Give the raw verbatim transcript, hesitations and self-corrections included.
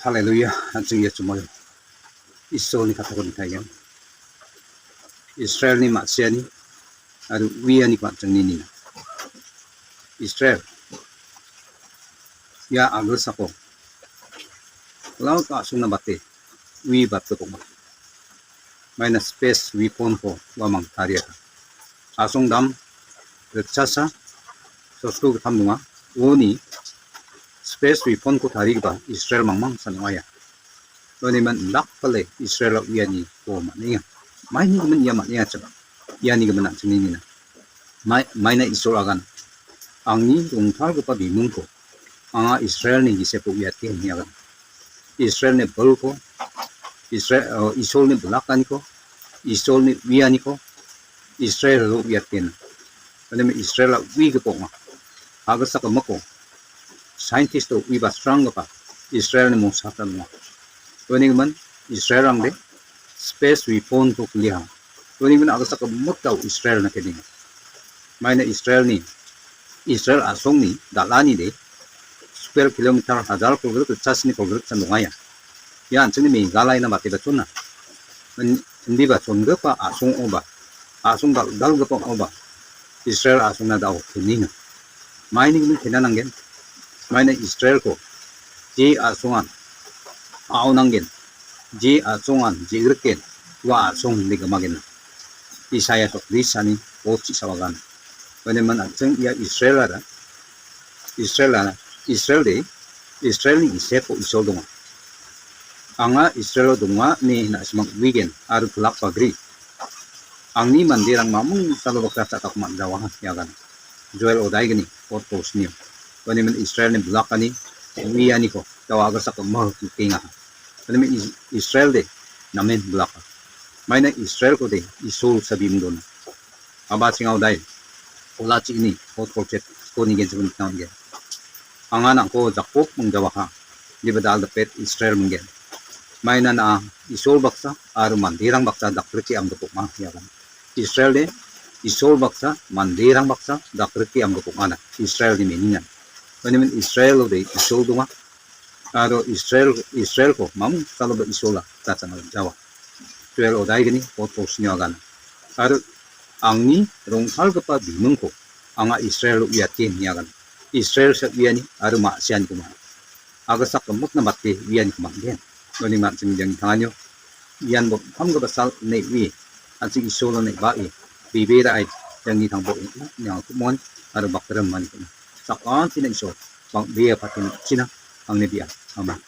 Haleluya, an·ching ia chumao Isolni katako nitaigen. Israelni ma·siani aro uianiko an·ching nina. Israel, ia a·gilsako, la ka·songna bate, ui batgipokma. Maina space weapon-ko uamang tariaha. A·song dam ritchasa, sosko gittam donga. Uni space weapon-ko tarigipa Israel mangmangsan ong·aia. Uni man indakpale Israel-o ianiko man·enga. Maini gimin ia man·engacha. Iani gimin an·ching nina. Mai-, maina Isol agan. Angni rongtalgipa bimungko anga Israelni gisepo uiate ine agan. Israelni bilko, Israel, o, Isolni bilakaniko, Isolni uianiko Israel-o uiatena. Uni Israel-a uigipa ong·a. A·gilsak gimikko scientist-o ui basranggipa Israelni mongsa ong·a. Uni gimin Israelrangde space weapon-ko kuliaha. Uni gimin a·gilsak gimiktao Israel-na kenenga. Maina Israelni, Israel a·songni dal·anide square kilometer hajar kolgrik ritchasni kolgriksan dongaia. Ia an·chingni Meghalaya-na bateba chona. In-, indiba chongipa a·song ong·oba, a·song dal-, dal·gipa ong·oba, Israel a·songna da·o kenenga. Maini gimin kena nanggen. Maina Israelko je a·songan a·onanggen, je a·songan je·griken, ua a·song inde gimagen. Isaiah sotbrisani botchi sawagan. Uni man an·ching ia Israelara, Israela, Israelde, Israelni gisepo Isol donga. Anga Israelo donga ine na·simang uigen aro pilak bagri. Angni manderang mamung salo bakra cha·tak man·jawaha, iagan. Joel odaigni, pot kolsnio. Uni min Israelni bilakani, uianiko, dawa a·gilsak gimik nikengaha. Uni min Is-, Israelde, namen bilaka. Maina Israelkode, Isol sabimdona. Aba chingao dai, olachi ini, pot kolchet, skoni genchibun tanggen. Anga nangko Jakob mingjawaha, indiba dal·dapet Israel minggen. Maina na·a Isol baksa aro manderang baksa dakrike amdapokma iagan. Israelde Isol baksa, manderang baksa dakrike amdapokmana Israelni meaning-an. Uni min Israelode Isol donga, aro Israel, Israelko mamung saloba Isola jachang jawa. Joel odaigni pot kolsnio agana. Aro angni rongtalgipa bimungko anga Israelo uiate niagan. Israel sa uiani aro ma·sianiko man·a. A·gilsak gimikna bate uianiko man·gen. Uni man·sing jang tanganio. Ian botkamgipa sal ine ue. An·ching Isolon ine ba·e. Bebe ra·e. Jangni tangbo ine anga kumon aro bakram manikon. Sakantina Isol. Bang·bea patin china. Angni bia. Amen.